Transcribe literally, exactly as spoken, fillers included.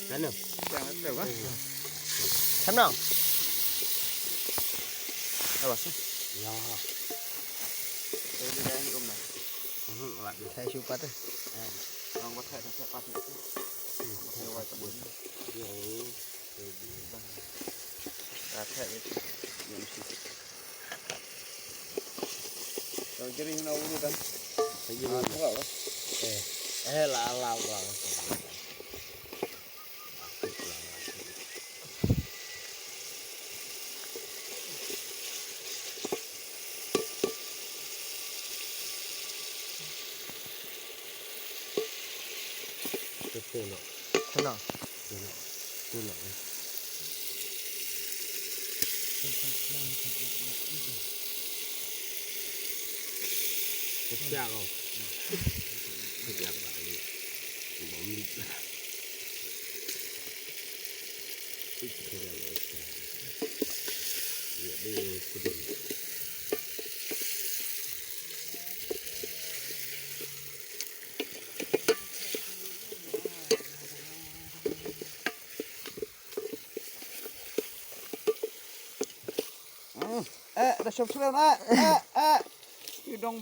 Ano? Ano? Awas. Ya. Ini dah ini, Om, dah. Mhm, awak dah saya syukur tu. Orang buat saya dah saya patut tu. Saya buat tak boleh. Ya. Dah saya ni. Kau jadi nak urut kan? Saya urut. Ah, buka apa? Eh, eh, lah, lah, lah. Betul lah. Sana. Betul lah. Betul lah. Kesian kau. Kesian kau. Eh, dah siap-siap, eh, eh, eh. Idong